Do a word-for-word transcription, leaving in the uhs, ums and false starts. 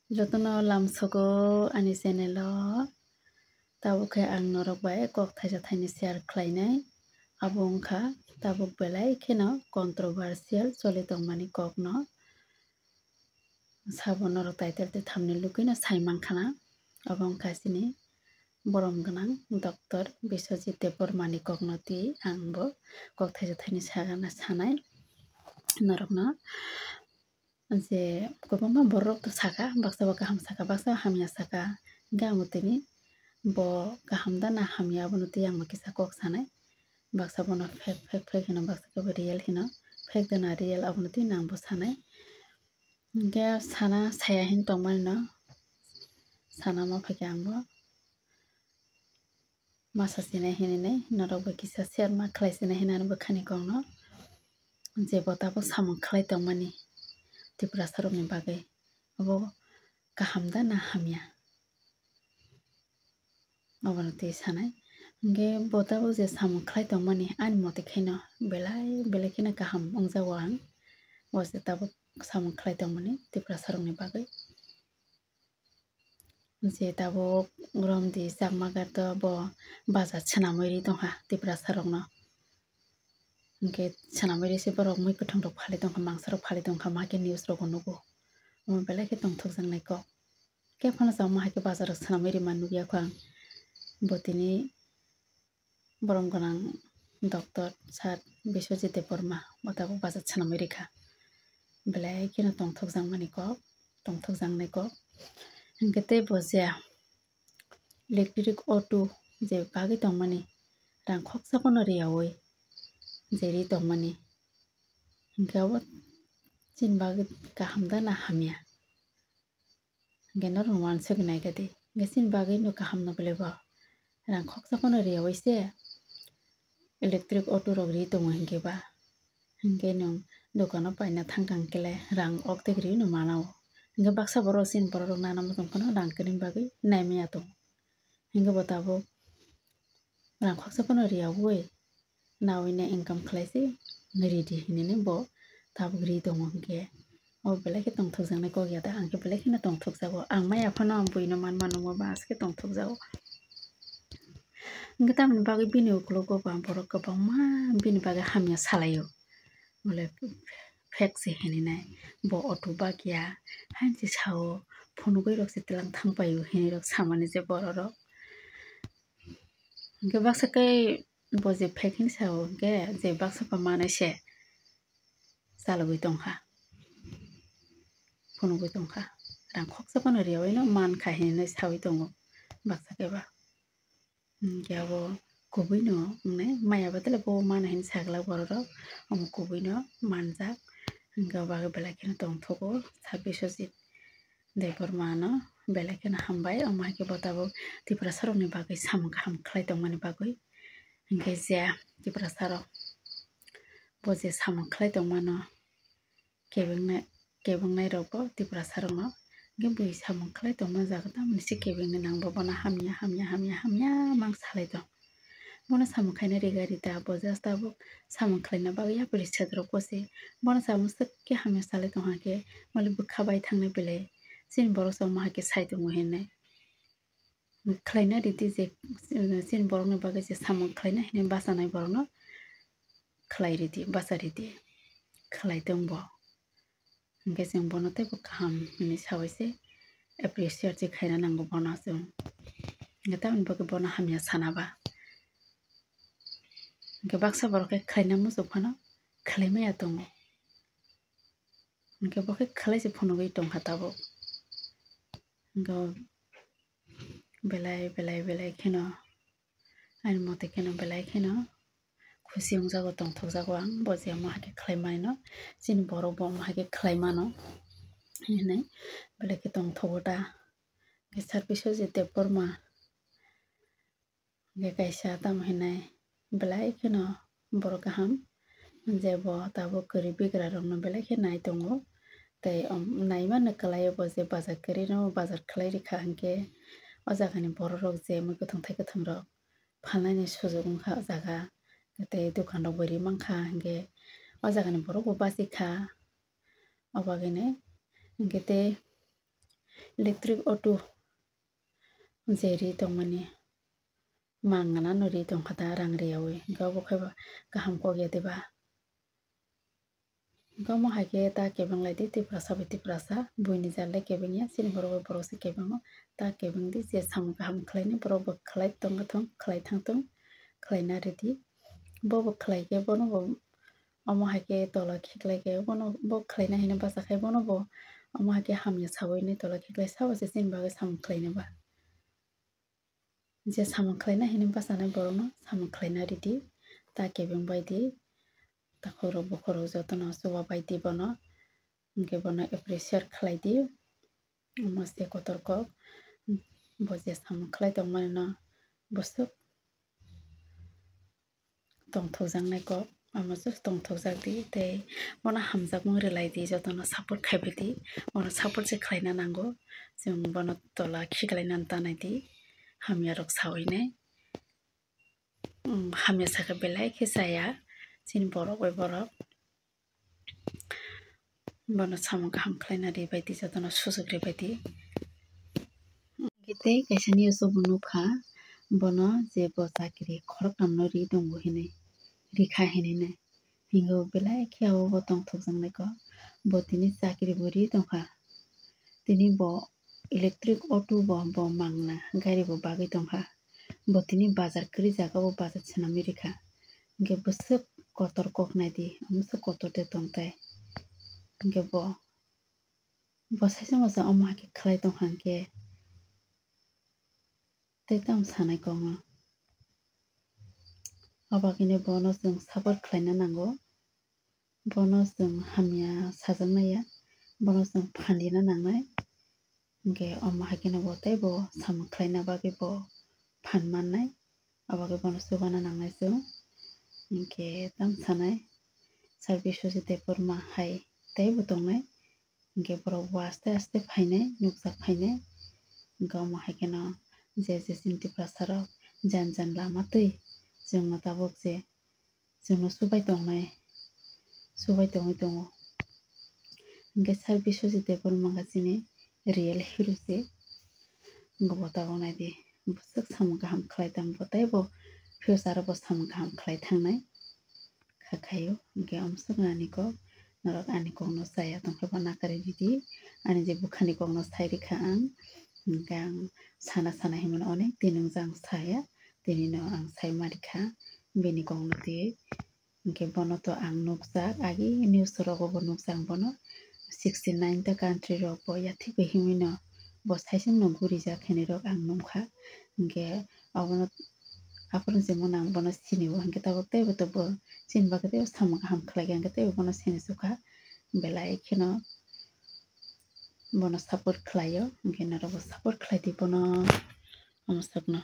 Jotono lamsogo ani channel o. Tabuk khe ang norok bai kok thaisa thaini share khlainai. Abo wngkha tabuk belai kheno controversial choli tongmani kokno. Sabo norok title tei thumbnail lugwino sai mankhana. Abo wngkha chini borom gwnang Doctor Biswajit Debbarmani kokno twi ang bo kok thaisa thaini sagana sanai norokno. Je kwbangma borok to saka, baksa bo kaham saka, baksa bo hamya saka. Hingke ang bo tini bo kaham da na hamya abono twi ang bo kisa kok sanai. Baksa bono fake, fake, fake hino, baksa khe bo real hino. Fake da na real abono twi ang bo sanai. Hingke sana saya hin tongmani no sana ma phaikhe ang bo masa sinai hinwi norok bai kisa share ma khlai sinai hinwi ani bwkhani kokno je bo tabuk samung khlai tongmani Tiprasa rokni bagwi abo kaham da na hamya abono twi sanai. Hingke bo tabuk je samung khlai tongmani ani mote khaino belai belai kheno kaham wngjago ang o je tabuk samung khlai tongmani Tiprasa rokni bagwi. Je tabuk romdi chakma gato bo baja swnamwi ri tongkha Tiprasa rokno. Hingke swnamwi ri se borok mui kwthwng rok phali tongkha, mangsa rok phali tongkha, ma khe news rogo nugo. Omo belai khe tongthokjaknai kok. Khe phano chama hai khe baja rok swnamwi rima nukya kho ang. Bo tini borom gwnang Doctor Sir Biswajit Debbarma bo tabuk baja swnamwi rikha. Belai kheno tongthokjakmani kok, tongthokjaknai kok. Hingke tei bo je electric auto je bagwi tongmani rang khoksa phano riyaui je ri tongmani. Hingke abo chini bagwi kaham da na hamya? Hingke norok wansuk nai khe di. Hingke chini bagwi no kaham no belai bo. Rang khoksa phano riyaui se electric auto rok ri tongo hingke ba. Hingke nwng dukano paina thang kang kele rang ok tek ri no mana o. Hingke baksa borok chini borok rok nana muchung phano rang kwrwini bagwi nai maya tongo. Hingke bo tabuk rang khoksa phano riyaui naui ne income khlai se ridi hinui bo tabuk ri tongo hingke. O belai khe tongthokjaknai kok ya da, ang khe belai kheno tongthokjago. Ang maya phano ang buino man mano ba aske tongthokjago. Hingke tamoni bagwi bini ukologo ba borok kwbangma bini bagwi hamya salaio. Bole fake se hinui nai, bo auto bakya, hainse sao, phunugwi rok se twlang thang paio hinui rok samani je borok rok. Hingke baksa khe bo je fake hinui sao hingke je baksa pa manai se chalogwi tongkha, phunugwi tongkha, rang khoksa phano riyaui no mankha hinui saui tongo baksa khe ba. Hingke abo kubui no wngnai maya bo tele bo mano hinui saglak borok rok, omo kubui no manjak. Hingke abo bagwi belai kheno tongthogo Sir Biswajit Debbarma no belai kheno hambai, omo hai khe bo tabuk Tiprasa rokni bagwi samung kaham khlai tongmani bagwi. Hingke je Tiprasa rok bo je samung khlai tongmano kebengnairok bo Tiprasa rokno hingke bui samung khlai tongma jaga tamoni se kebengnai nang bo bono hamya hamya hamya hamya mang salai tong. Bono samung khaina riga rita bo just tabuk samung khlaina bagwi yapri setrok bo se bono samung swk khe hamya salai tong hakhe malik bwkha bai thangnai belai chini borok se omo hai khe sai tongo hinwi. Khlaina ridi je, eh, chini borokni bagwi je samung khlaina hinwi bachanai borokno khlai ridi, bacha ridi, khlai tong bo. Hingke chwng bono teibo kaham hinwi saui se appreciate se khaina nango bono chwng. Hingke tamoni bagwi bono hamya sana ba. Hingke baksa borok khe khlaina muchung phano khlai maya tongo. Hingke bo khe khlai se phunugwi tongkha tabuk. Hingke belai, belai, belai kheno, ani mote kheno belai kheno khusi wngjago, tongthokjago ang, bo je omo hai khe khlai mano, chini borok bo omo hai khe khlai mano hinwi belai khe tongthogo da. Khe Sir Biswajit Debbarma hingke kaisa tamo hinai belai kheno borok kaham, je bo tabuk kwrwi bigra rokno belai khe nai tongo. Tei, um, naimano kwlaio bo je bazar kwrwino bazar khlai rikha hinkhe o jagani borok rok je mui kwthwng thai kwthwng rok phalnaini sujuk wngkha o jaga, tei dokan rok bo ri mankha hinkhe o jagani borok bo bachikha. O bagwino hinkhe tei electric auto je ri tongmani mangana no ri tongkha da rang riyawi, hwnkhe obo khe kaham kok ya diba? Hwnkhe omo hai khe ta kebeng lai di Tiprasa bai Tiprasa, buini jat le kebeng ya, chini borok bai borok se kebeng o, ta kebeng di, je samung kaham khlai nai borok bo khlai tongkha thung, khlai thang thung, khlai na ri di. Bo bo khlai khe bono bo omo hai khe tola khiklai khe bono bo khlai na hino bacha khai bono bo omo hai khe hamya sawi nai tola khiklai sabo se chini bagwi samung khlai nai ba. Je samung khlaina hini bachanai borokno samung khlaina ridi, ta kebeng bai di, takhuk rok bukhuk rok jotono chuba bai di bono, hwnkhe bono appreciate khlai di, omo se kotor kok, bo je samung khlai tongmani no bwswk tongthokjaknai kok, omo just tongthokjak di tei bono hamjakmung rwlai di, jotono support khaibai di, bono support se khlaina nango, chwng bono tola khiklaina tanai di, hamya rok sawi nai, hamya sakhe belai khe chaya chini borok bai borok. Bono samung kaham khlaina ribai di, jotono sujuk ribai di. Hwnkhe tei kaisa news o bo nukha, bono je bo chakri khoroknamno ri tongo hinwi, rikha hinwi nai. Hingo belai khe abo bo tongthokjaknai kok, bo tini chakri bo ri tongkha. Tini bo electric auto bo, bo mangna gari bo bagwi tongkha. Bo tini bazar kwrwi jaga o bazar swnamwi rikha. Hwnkhe bwswk kotor kok naidi, bwswk kotor de tongthai. Hwnkhe bo, bo saisa masa omo hai khe khlai tongkha hwnkhe tei tamo sanai kokno. Obo khe bono chwng support khlaina nango. Bono chwng hamya sajaknai ya, bono chwng phan rina nangnai. Hwnkhe omo hai kheno bo teibo samung khlaina bagwi bo phan mannai, abo khe bono chubana nangnai chwng. Hwnkhe tamo sanai, Sir Biswajit Debbarma hai teibo tongnai. Hwnkhe borok bo aste aste phainai, nukjak phainai. Hwnkhe omo hai kheno je je chini Tiprasa rok jan jan lama twi chwngno tabuk je chwngno subai tongnai, subai tongwi tongo. Hwnkhe Sir Biswajit Debbarma wngkha chini real hero se. Wngkha bo tabuk naidi, bwswk samung kaham khlai tang bo teibo future o bo samung kaham khlai thangnai kha khaio. Hwnkhe amswk ani kok, norok ani kokno chaya tongkhe bo nakarwi ridi, ani je bwkhani kokno sai rikha ang. Hwnkhe ang sana sana hinmano onek din wngja ang saya, tinino ang sai ma rikha bini kokno twiwi. Hwnkhe bono to ang nukjak, agi news rogo bo nukjak bono, sixty nine ta country rok bo yathik bai hinwi no bo saichung no gurijak hinwi rok ang nukha. Hwnkhe abono aphuru jemon ang bono sinio, hwnkhe tabuk teibo to bo chini bagwi teibo samung kaham khlaikha, hwnkhe teibo bono sini sukha, belai kheno bono support khlaio, hwnkhe norokbo support khlai di bono, amswkno.